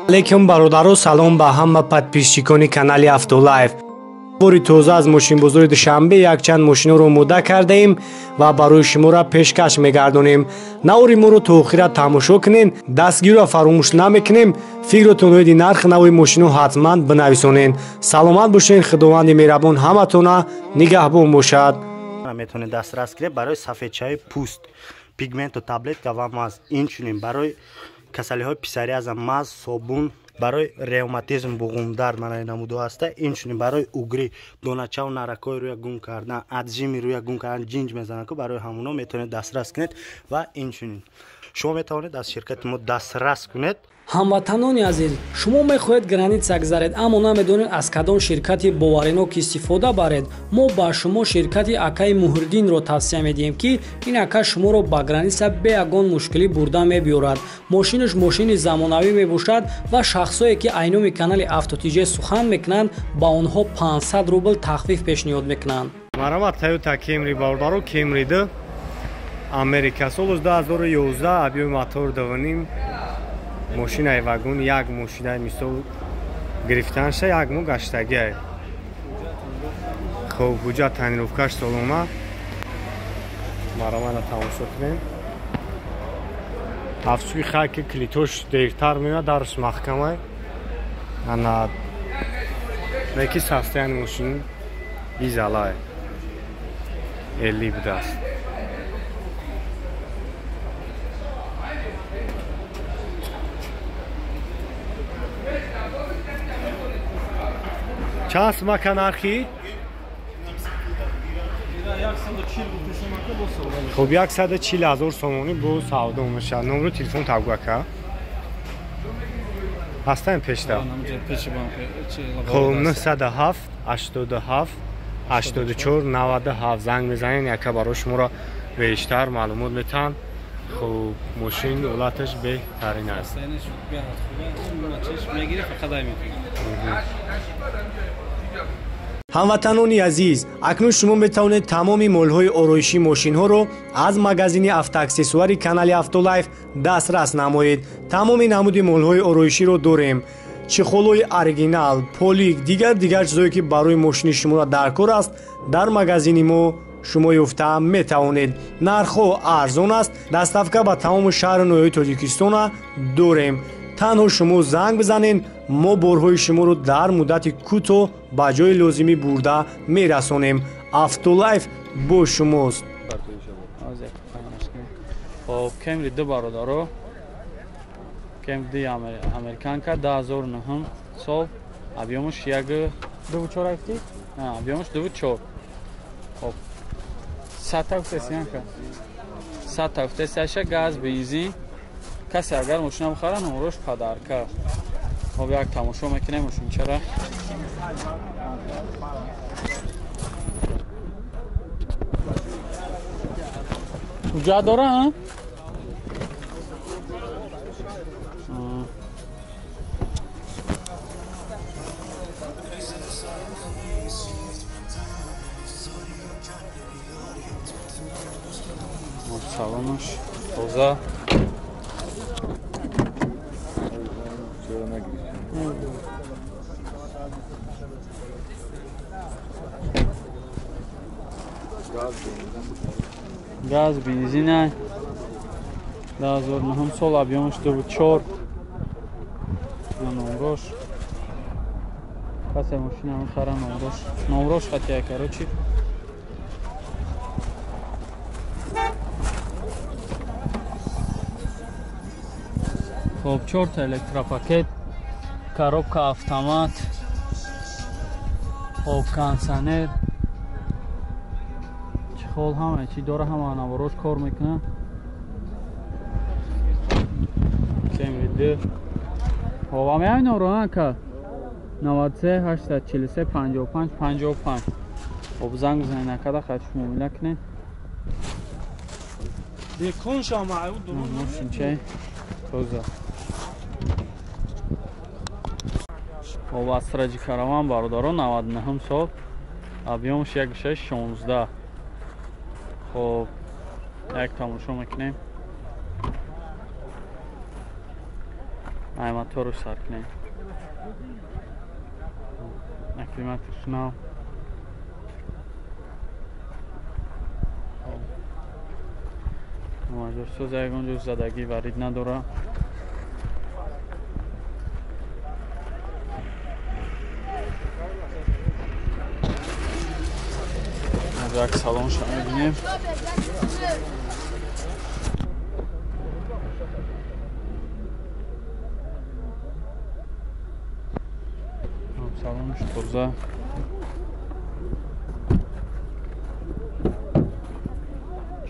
Алейкум бародаро, салом ба ҳама подписчикони канали Автолайф. Бори тоза аз мошинбозори Душанбе якчанд мошиноро омода кардаем ва барои шуморо пешкаш мегардонем. Навори моро то охира тамошо кунен, дастгирро фаромӯш намекунем, фикротон оиди нархи нави мошино ҳатман бинависонен. Саломат бошен, Худованди меҳрабон ҳаматона нигаҳбон бошад. Метавонед дастрас кунед барои сафедчаи пӯст, пигменту таблетка ва маз. Инчунин барои касалиҳои псориаза маз, собун, барои ревматизм, буғумдард манаи намудо ҳаста. Инчунин барои угри, доначаву наракҳои рӯя гум кардан, аджими рӯя гум кардан, ҷинҷ мезананд, ку барои ҳамуно метавонед дастрас кунед. Ва инчунин шумо метавонед аз ширкати мо дастрас кунед. Ҳамватанони азиз, шумо мехоҳед граница гузаред, аммо намедонед аз кадом ширкати боваринок истифода баред. Мо ба шумо ширкати акаи Муҳриддинро тавсия медиҳем, ки ин ака шуморо ба граница бе ягон мушкилӣ бурда мебиёрад. Мошинаш мошини замонавӣ мебошад ва шахсое ки айноми канали Автотиҷе сухан мекунанд, ба онҳо 500 рубл тахфиф пешниҳод мекунанд. Марҳамат, Toyota Camry бародаро, Camry 2 Америка, соли 2011, объёми мотор 2.5, мошинаи вагон, як мошинаи мисол гирифтанша як моҳ гаштагиай. Хоб, ҳуҷҷат тонировкаш солома. Марамана тамошо кунем. Афсӯи хай ки клитош дертар меояд, дарш маҳкамай. Ана неки состояни мошин бизалай. Элли будаст. Чанд сумака нархи? Хуб, 140 ҳазор сомонӣ бо савдо мешавад. Номру телефон табгу ака? Ҳастаем пешта? Хуб, 907 87 84 97 занг мезанед, яка барои шуморо бештар маълумот метаҳанд. Хуб, мошин ҳолаташ беҳтарин аст. Ҳамватанони азиз, акнун шумо метавонед тамоми молҳои ороишии мошинҳоро аз магазини автоаксессуари канали Автолайф дастрас намоед. Тамоми намуди молҳои ороиширо дорем. Чехолҳои оригинал, полик, дигар чизое ки барои мошини шуморо даркор аст, дар магазини мо шумо ёфта метавонед. Нархҳо арзон аст, доставка ба тамоми шаҳру ноҳияҳои Тоҷикистона дорем. Танҳо шумо занг бизанед, мо борҳои шуморо дар муддати кӯтоҳ ба ҷои лозимӣ бурда мерасонем. Автолайф бо шумост. Хоб, Camry 2 бародаро, Camry 2 американка 2009 сол, объёмаш 1.24 айфти? Объёмаш 2.4. Хоб, 173 газ, бензин. Касе агар мошина бихара, номрош подарка. Хоб, як тамошо мекунем мошинчара. Ҳуҷҷат дора? Салонаш тоза. Газ, бензин, 2009 сол, объёмаш 2.4. Номрош. Касе мошина мехара, номрош. Номрош хатия, короче. Хоб, 4 электропакет, коробка автомат, хоб, кондиционер, чехол, ҳама чи дора, ҳама наворош кор мекунад. Camry 2. Хоб, ҳамин номро ака 93 843 55 55. Хоб, занг бизанед акада, хатиш муомила кунед. Мошинчаи тоза. Хоб, Астраҷи Караван бародаро, 99 сол, объёмаш 1.6 16. Хоб, як тамошо мекунем. Ай мотору сар кунем. Акклиматорш нав. Соз ягон ҷо задагӣ варид надора. Аз як салонша мебинем. Салонш тоза.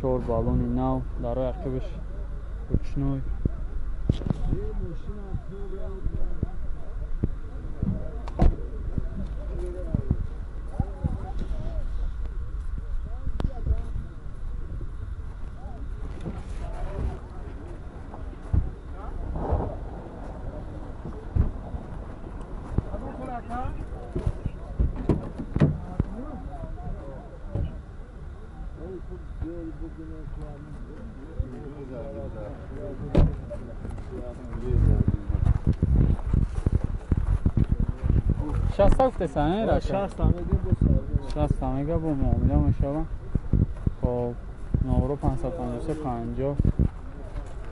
Чор баллони нав, дарои ақибаш ручной. Шаста гуфтесан, рака? Шаста мега бо муомила мешава. Хоб, номро 553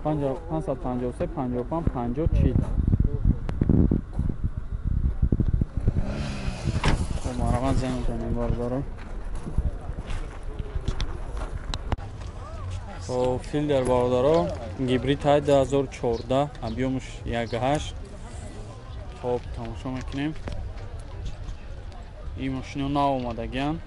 50 553 55 50 40. Хоб, марамат занг мезанем бародаро. Хоб, филдер бародаро, гибрид ҳай 2014, объёмаш 1.8. Хоб, тамошо мекунем. Ин мошино нав омадагианд.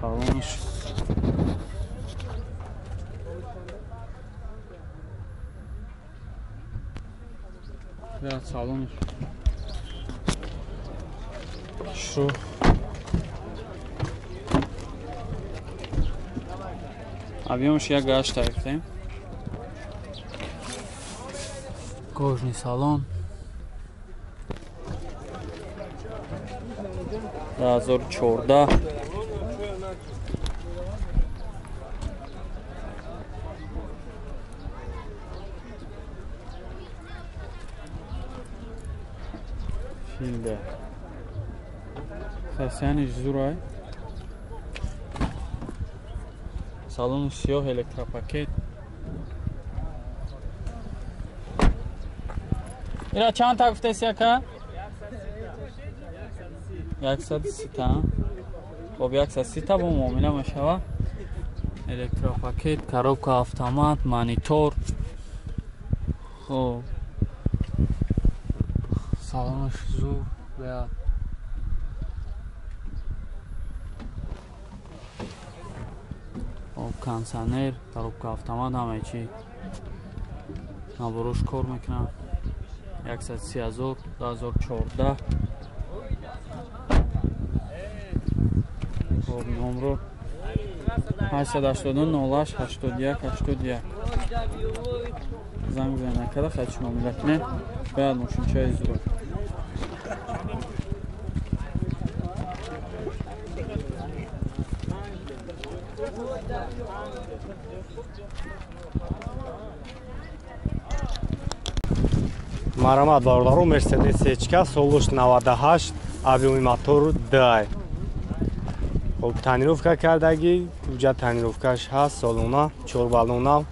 Салонаш салонаш шу. Объёмаш 1.8 гирифтем. Кожный салон. 2014. Филдер. Состояние зурай. Салон сиёҳ, электропакет. Ира чанд та гуфтеси ака? 130 та. Хоб, 130 та бо муомила мешава. Электропакет, коробка автомат, монитор. Хоб. Салонаш зур беад. Хоб, кондиционер, коробка автомат, ҳамаи чи. Наборош кор мекунад. 130 000, 2014. Хоб, номро 882 08 81 81. Занг бизанед акада, хайчи муомила кунед. Бояд мошинчаи зур. Марамат бародаро, Мерседес Сечка солуш 98, объёми мотор 2. Хоб, тонировка кардагӣ, уҷа тонировкаш ҳаст, солона, 4 баллон нав.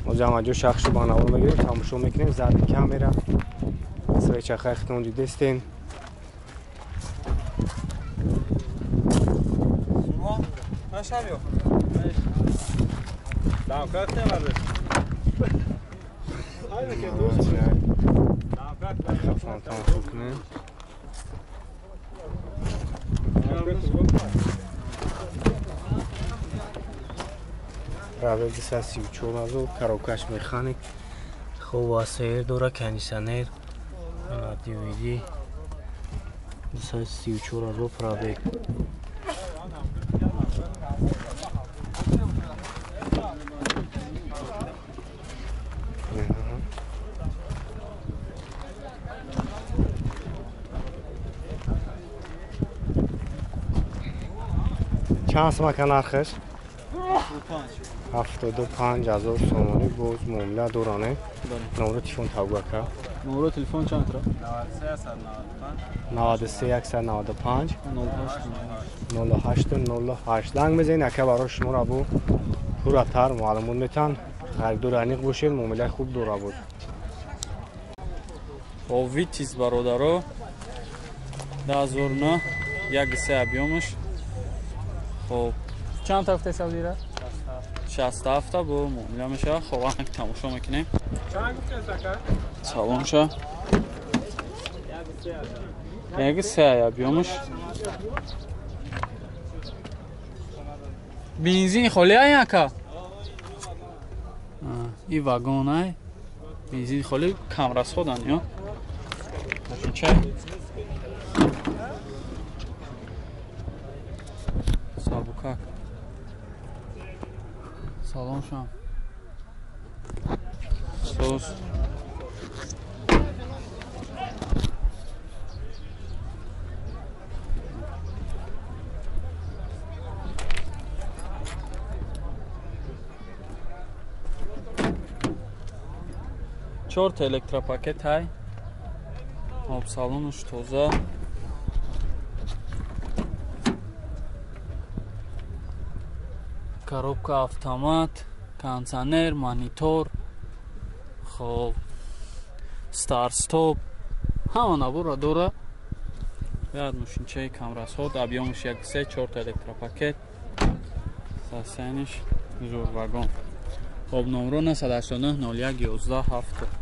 Ҳозир ҳама ҷо шахшу ба навор мегирем, тамошо мекунем, зарби камера. Свечахаи хитон дидестен. Пробег 234 000, коробкаш механик. Хоб, АСР дора, кондиционер, DVD. 234 000 пробег. Чанд сум ака нархаш? 75 ҳазор сомонӣ боз муомила доране. Номро телефон табгака. Номро телефон чанд тра? 93 195 08 08. Занг мезанед ака барои шуморо бу пурратар маълумот метан. Харидори аниқ бошед, муомилаи хуб дора буд. Хоб Витис бародаро 2009 1.3 объёмаш. Хоб чанд та гуфтед савдира? 67 бо муомила мешавад. Хоб анак тамошо мекунем. Чанд гуфтед ака? Салон ша. 1.3 объёмаш. Бензин холӣ ай ака? И вагон ай. Бензин холӣ кам расходан ё? Чай. Сабукак. Салон шам. Сос. Чорта электропакет ҳай. Об салонуш тоза. Коробка автомат, кондиционер, монитор, хоб, старт-стоп, ҳама набора дора. Баъд мошинчаи камрасход, объёмаш 1.3, чорта электропакет, сасяниш зур вагон. Хоб номро 989 01 11 7.